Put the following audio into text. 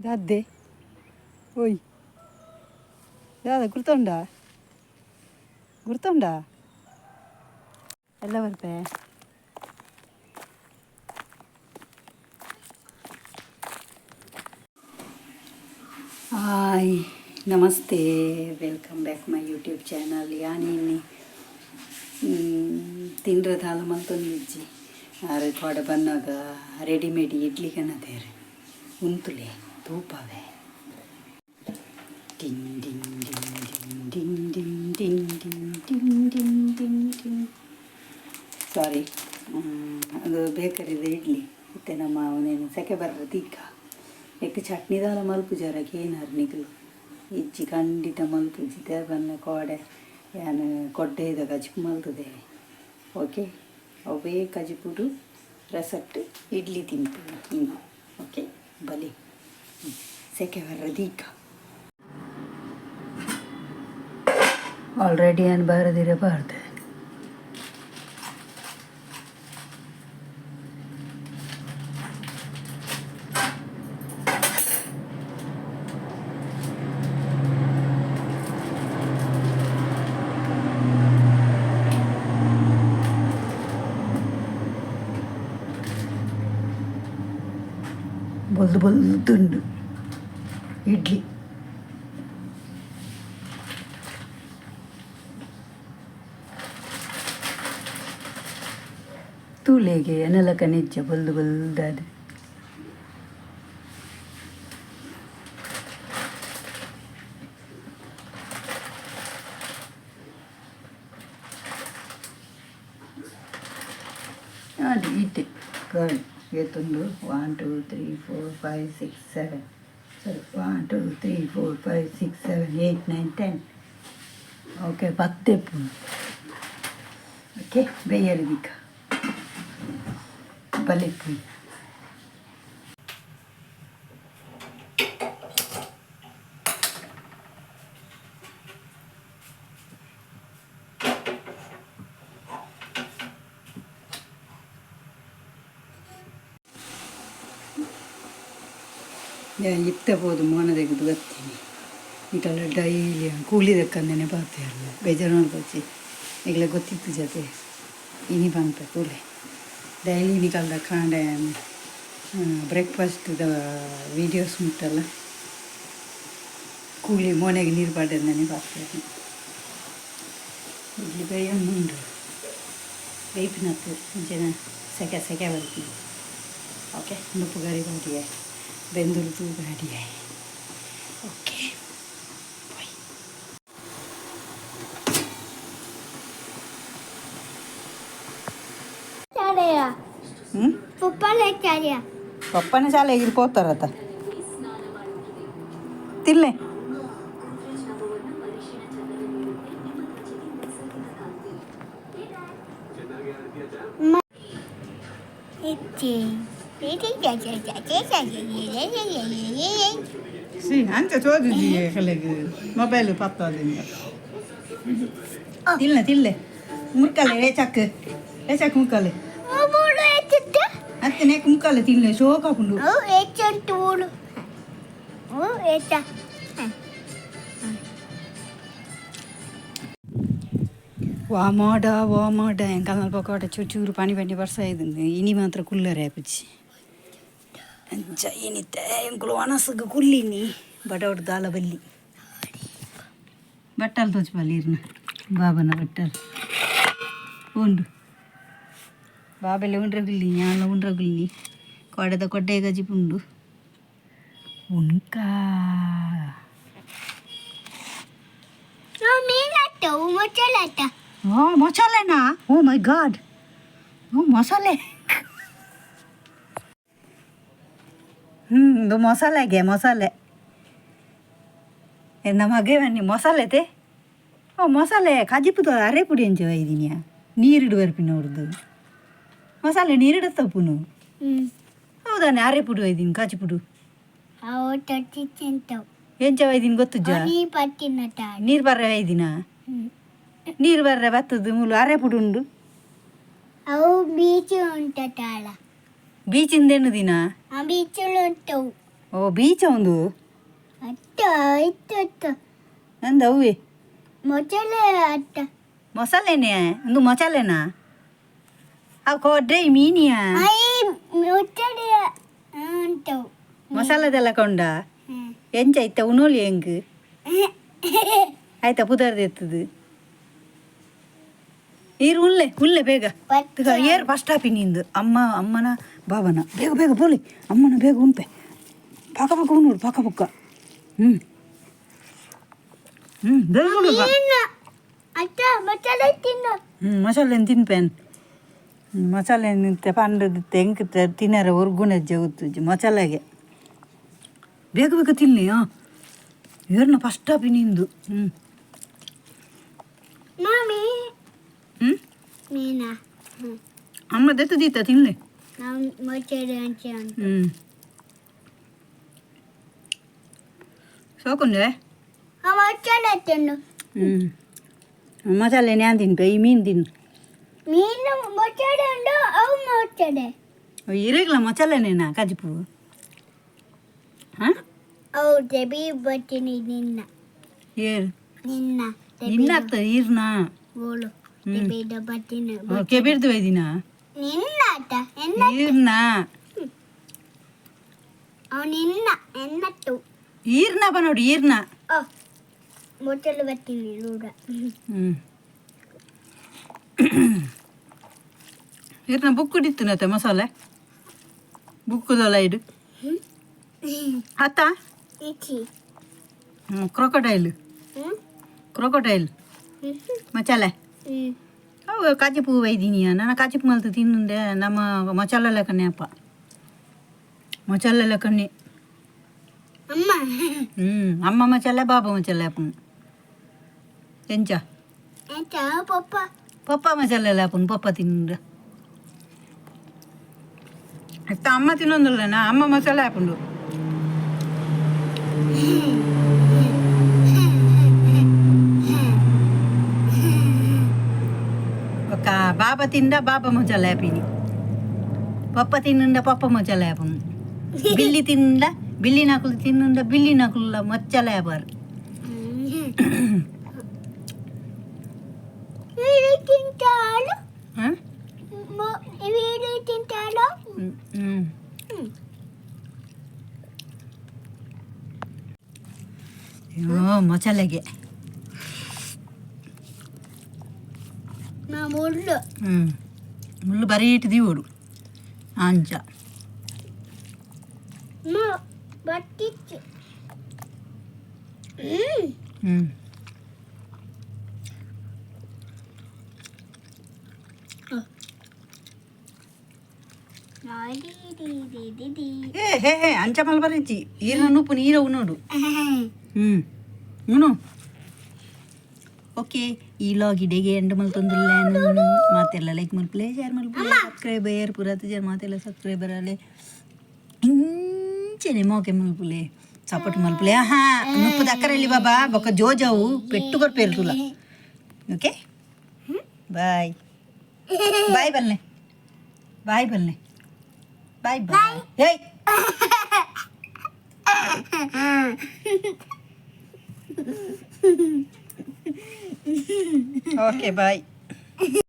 ದಾದೆ ಓಯ್ ದಾದ ಗುರ್ತುಂಡ ಗುರ್ತುಂಡ ಎಲ್ಲ ಬರ್ಪೆ. Hi, namaste, welcome back my YouTube channel. ಯಾನ್ ತಿಂಡ್ರ ದಾಲ ಮಲ್ತೊಂದಿಜ್ಜಿ. ಆರು ಕೋಡೆ ಬನ್ನಾಗ ರೆಡಿಮೇಡ್ ಇಡ್ಲಿ ಕನದೇರು, ಉಂತುಲೆ ತೂಪವೆ. ಡಿಂಗ್ ಡಿಂಗ್ ಡಿಂಗ್ ಡಿಂಗ್ ಡಿಂಗ್ ಡಿಂಗ್ ಡಿಂಗ್ ಡಿಂಗ್ ಡಿಂಗ್ ಡಿಂಗ್ ಡಿಂಗ್. ಸಾರಿ, ಅದು ಬೇಕರಿದ ಇಡ್ಲಿ. ಇತ್ತೆ ನಮ್ಮ ಒಂದೇನು ಸೆಕೆ ಬರ್ರ ದೀಕ ಎಕ್ ಚಟ್ನಿ ದಾಲ ಮಲ್ಪುಜಾರ ಕೇನಾರ್ ನಿಕುಲು. ಇಜ್ಜಿ, ಖಂಡಿತ ಮಲ್ಪುಜಿ. ಬನ್ನ ಕೋಡೆ ಯಾನ್ ಕೊಡ್ಡೆದ ಕಜಿಪು ಮಲ್ತದೆ. ಓಕೆ, ಅವೇ ಕಜಿಪುಡು ರಸಟ್ಟು ಇಡ್ಲಿ ತಿನ್ಪುನು ಇನ್ನು. ಓಕೆ, ಬಲಿ ಸೆಕೆ ಬರ್ರ ದೀಕ. ಆಲ್ರೆಡಿ ಏನು ಬಾರದಿರಬಾರ್ದು. ಬೊಲ್ದು ಬೊಲ್ದುಂಡು ಇಡ್ಲಿ. ತೂಲೆಗೆ ಎನಲಕ ನಿಜ್ಜ ಬೊಲ್ದು ಬೊಲ್ದಾದ್. ಅದು ಇತ್ತೆ curd ಏತುಂಡು? One, two, three, four, five, six, seven, sorry, one, two, three, four, five, six, seven, eight, nine, 10. Okay, ಪತ್ತೆ. ಓಕೆ, ಬೇಯರ್ ದಿಕ್ಕ ಬಲಿಪ್ಪು. ಇತ್ತೆ ಪೋದು ಮೋನೆ ತೆಗೆದು ಬತ್ತೀನಿ. ನಿಕಲ್ಲ ಡೈಲಿ ಕೂಲಿ ದಕ್ಕಂದೇನೆ ಪಾತೆರ್ನ, ಬೇಜಾರು ಮಲ್ಪೊಚ್ಚಿ. ನಿಕ್ಲೆ ಗೊತ್ತಿತ್ತು ಜತೆ ಇನಿ ಪನ್ಪೆ ತೂಲೆ. ಡೈಲಿ ನಿಕಲ್ದ ಕಾಂಡೆ ಬ್ರೇಕ್ಫಾಸ್ಟ್ದ ವೀಡಿಯೋಸ್ ಉಂಟಲ್ಲ, ಕೂಲಿ ಮೋನೆಗೆ ನೀರು ಪಾಡೆಂದನೆ ಪಾತೆರ್ನ. ಇಡ್ಲಿ ಬೇಯೊಂದು ಉಂಡು, ಬೇಯ್ಪಿನತ್ತು ಅಂಚೆನ ಸೆಕೆ ಸೆಕೆ ಬರ್ತೀನಿ. ಓಕೆ, ನುಪ್ಪು ಗರಿ ಬಾಡಿಯೆ, ಬೆಂದುಲು ತೂ ಬಾಡಿಯೆ. Okay, boy. ಶಾಲೆಯ ಹ್ಞೂ. ಪಪ್ಪನ ಶಾಲೆಯ. ಪಪ್ಪನ ಶಾಲೆಗೆ ಪೋತಾರತ ತಿನ್ಲೆ. ಇಚ್ಚೆ. ಸಿ ಅಂಚ ಚೋಜುಜಿ ಕಲೆಗ್ ಮೊಬೈಲ್ ಪತ್ತೋದಿಂದ. ತಿನ್ಲೆ ತಿನ್ಲೆ, ಮುರ್ಕಲೆ ರೇಚಕ್ ರೇಚಕ್ ಮುಕ್ಕಲೆ. ಅತ್ತೆ ನೆಕ್ ಮುಕ್ಕಲೆ, ತಿನ್ಲೆ, ಶೋಕ ಆಪುಂಡು. ವಾ ಮೋಡ, ವಾ ಮೋಡ! ಎಂಕಲ್ನ ಪಕೋಡ ಚೂರು ಚೂರು ಪನಿ ಪನಿ ಬರ್ಸ ಇದ್ದುಂಡು. ಇನಿ ಮಾತ್ರ ಕುಲ್ಲರೆ ಆಪುಜಿ ಅಂಚ. ಇನಿತ್ತೆ ಎಂಕುಲು ಒಣಸುಗು ಕುಲ್ಲಿನಿ, ಬಡವಡು ದಾಲ ಬಲ್ಲಿ. ಬಟ್ಟಲ್ ತೋಚ್ ಇರ್ನ ಬಾಬನ ಬಟ್ಟಲ್ ಉಂಡು. ಬಾಬೆಲ್ಲ ಉಂಡ್ರ ಗುಲ್ಲಿ, ಯಾನ್ಲ ಉಂಡ್ರ ಗುಲ್ಲಿ. ಕೊಡೆದ ಕೊಡ್ಡೆ ಗಜಿಪುಂಡು ಉಂಕಾ. ಓ, ಮಸಾಲೆನಾ? ಓ ಮೈ ಗಾಡ್, ಓ ಮಸಾಲೆ. ಹ್ಞೂ, ಇದು ಮಸಾಲೆಗೆ ಮಸಾಲೆ. ಎನ್ನ ಮಗೆ ಬನ್ನಿ ಮಸಾಲೆ ತೇ. ಓ, ಮಸಾಲೆ ಕಜಿಪುದ ಅರೆ ಪುಡಿ ಅಂಚ ಬೈದಿನಿಯ. ನೀರಿಡು ಬರ್ಪಿನ ಅವ್ರದ್ದು ಮಸಾಲೆ ನೀರಿಡ ತಪ್ಪುನು. ಹೌದಾನೆ? ಅರೆ ಪುಡಿ ಒಯ್ದಿನಿ, ಕಾಚಿಪುಡು. ಎಂಚ ಒಯ್ದಿನಿ ಗೊತ್ತುಜ್ಜ? ನೀರು ಬರ್ರೆ ಒಯ್ದಿನ, ನೀರು ಬರ್ರೆ ಬತ್ತದು ಮೂಲು ಅರೆ ಪುಡಿ ಉಂಡು. ಅವು ಬೀಚ್ ಉಂಟು. ಬೀಚಿಂದ ದಿನ ಆ ಬೀಚ್ ಉಂಟು. ಓ ಬೀಚ ಒಂದು. ಅತ್ತ ಇತ್ತು. ಅಂದ ಅವೇ. ಮೊಸಳೆ ಅತ್ತ. ಮೊಸಳೆನೆ ಒಂದು, ಮೊಸಳೆನಾ? ಅವು ಕೊಡ್ರೆ ಮೀನಿಯಾ? I ಮೊಸಳೆ ಉಂಟು. ಮಸಾಲದೆಲ್ಲ ಕೊಂಡ. ಎಂಚ ಇತ್ತ ಉಣೋಲಿ ಹೆಂಗ್ ಆಯ್ತಾ? ಪುದರ್ದು ಈರು ಉಳ್ಳೆ ಉಳ್ಳೆ ಬೇಗ. ಏರು ಫಸ್ಟ್ ಹಾಪಿ ನಿಂದು ಅಮ್ಮ ಅಮ್ಮನ ಬಾಬನ. ಬೇಗ ಬೇಗ ಬೋಲಿ ಅಮ್ಮನ, ಬೇಗ ಉಂಪೆ. ಪಕ್ಕ ಪಕ್ಕ ಉಣ್ಣೋಡು, ಪಕ್ಕ ಪಕ್ಕ. ಹ್ಞೂ ಹ್ಞೂ, ಬೇಗ ಬೇಗ. ಮೀನು ಅತ್ತ, ಮಸಾಲೆ ತಿನ್ನು. ಹ್ಞೂ, ಮಸಾಲೆ ತಿನ್ಪೇನ್. ಮಸಾಲೆ ನಿಂತೆ ಪಂಡದ ತೆಂಕ್ ತಿನ್ನರ ಉರ್ಗುಣಜ್ಜೆ ಗೊತ್ತುಜ್ಜಿ ಮಸಾಲೆಗೆ. ಬೇಗ ಬೇಗ ತಿನ್ನಿ. ಹಾಂ, ಏರ್ನ ಫಸ್ಟ್ ಹಾಪಿ ನಿಂದು. ಹ್ಞೂ. ಮಾಮಿ. ಹ್ಞೂ. ಮೀನಾ. ಅಮ್ಮ ದತ್ತು ದೀತ ತಿನ್ಲಿ. ನಾವು ಮೊಸಳೆ ಅಂತ ಉಂಟು. ಹ್ಞೂ, ಸೋಕುಂಡೆ. ಆ ಮಸಾಲೆ ತಿನ್ನು. ಹ್ಞೂ, ಮಸಾಲೆ ನ್ಯಾನ್ ತಿನ್ಪೆ, ಈ ಮೀನು ತಿನ್ನು. ಮೀನು ಮೊಸಳೆ ಉಂಟು, ಅವು ಮೊಸಳೆ. ಇರಗ್ಲ ಮಸಾಲೆನೇನಾ ಕಜಿಪು? ಹಾಂ. ಅವು ದೆಬಿ ಬರ್ತೀನಿ ನಿನ್ನ. ಏರು? ನಿನ್ನ. ನಿನ್ನ ಅತ್ತ ಈರ್ನಾ? ಬೋಳು ದೆಬಿದ ಬರ್ತೀನಿ. ಕೆಬಿರ್ದು ಒಯ್ದಿನ. ನಿನ್ನ ಅತ್ತ ಎನ್ನ. ಈರ್ನಾ? ಅವು ನಿನ್ನ ಎನ್ನಟ್ಟು. ಈರ್ನ ಬ ನೋಡಿ, ಈರ್ನ. ಓ ಮೊಸಳೆ ಬರ್ತೀನಿ ನೋಡ. ಹ್ಞೂ, ಈರ್ನ ಬುಕ್ ಕುಡಿತ್ತು ಮಸಾಲೆ ಬುಕ್ಕುದಲ್ಲ ಇಡು ಅತ್ತ. ಇಚ್ಚಿ. ಕ್ರೊಕೊಡೈಲ್. ಹ್ಞೂ. ಕ್ರೊಕೊಡೈಲ್ ಮಸಾಲೆ. ಹ್ಞೂ. ಅವು ಕಾಜಿಪು ಒಯ್ದಿನಿ ನಾನು. ಕಾಜಿಪು ಮಲ್ತು ತಿನ್ನುಂದೆ ನಮ್ಮ ಮಸಾಲೆ ಲೆಕ್ಕನೆ ಅಪ್ಪ, ಮಸಾಲೆ ಲೆಕ್ಕನೆ. ಅಮ್ಮ. ಹ್ಞೂ, ಅಮ್ಮ ಮಸಾಲೆ, ಬಾಬಾ ಮಸಾಲೆ ಅಪ್ಪನು ಎಂಚ? ಎಂತ ಪಪ್ಪ? ಪಪ್ಪ ಮಸಾಲೆ ಅಪ್ಪನು ಪಪ್ಪ ತಿನ್ನುಂಡ ಇತ್ತ. ಅಮ್ಮ ತಿನ್ನೊಂದಿಲ್ಲನಾ? ಅಮ್ಮ ಮಸಾಲೆ ಹಾಕೊಂಡು. ఒక ಬಾಬಾ ತಿಂದ ಬಾಬಾ ಮಸಾಲೆ ಹಾಪಿನಿ, ಪಪ್ಪ ತಿನ್ನುಂಡ ಪಪ್ಪ ಮಸಾಲೆ ಹಾಪನು, ಬಿಲ್ಲಿ ತಿಂದ ಬಿಲ್ಲಿ ನಾಕುಲು ತಿನ್ನುಂಡ ಬಿಲ್ಲಿ ನಾಕುಲ ಮಚ್ಚಲೆ ಹಾಪಾರು. వీడు తింటాడు. ಹಾಂ. వీడు తింటాడు. ಹ್ಞೂ. ಅಯ್ಯೋ, ಮಸಾಲೆಗೆ. మా ముళ్ళు. ಹ್ಞೂ, ಮುಳ್ಳು ಬರೀ ಇಟ್ಟು ದೀವೋಡು ಅಂಚ. మా బట్టిచ్చి. ಹ್ಞೂ. ಏ ಹೇ ಹೇ, ಅಂಚ ಮಲ್ಬರಿಜ್ಜಿ. ಈರ್ನ ನೂಪು ನೀರ ಉನ್ನೋಡು. ಹ್ಞೂ ಉಣು. ಓಕೆ, ಈ ಲಾಗ್ ಇಡೆಗೆ ಎಂಡ್ ಮಲ್ತೊಂದುಲ್ಲ. ಮಾತೆಲ್ಲ ಲೈಕ್ ಮಲ್ಪುಲೆ, ಶೇರ್ ಮಲ್ಪುಲೆ, ಸಬ್ಸ್ಕ್ರೈಬ್ ಏರ್ ಪೂರ ಜರ್ ಮಾತೆಲ್ಲ ಸಬ್ಸ್ಕ್ರೈಬರ್ ಅಲೆ. ಇಂಚನೆ ಮೋಕೆ ಮಲ್ಪುಲೆ, ಸಪೋರ್ಟ್ ಮಲ್ಪುಲೆ. ಹಾ, ನುಪ್ಪು ದಕ್ಕರಲ್ಲಿ ಬಾಬಾ ಬೊಕ್ಕ ಜೋಜವು ಪೆಟ್ಟು ಕೊರ್ಪೇರು ತುಲ. ಓಕೆ, ಬಾಯ್ ಬಾಯ್ ಬಲ್ಲೆ, ಬಾಯ್ ಬಲ್ಲೆ, ಬಾಯ್ ಬಾಯ್. ಏಯ್. Okay, bye.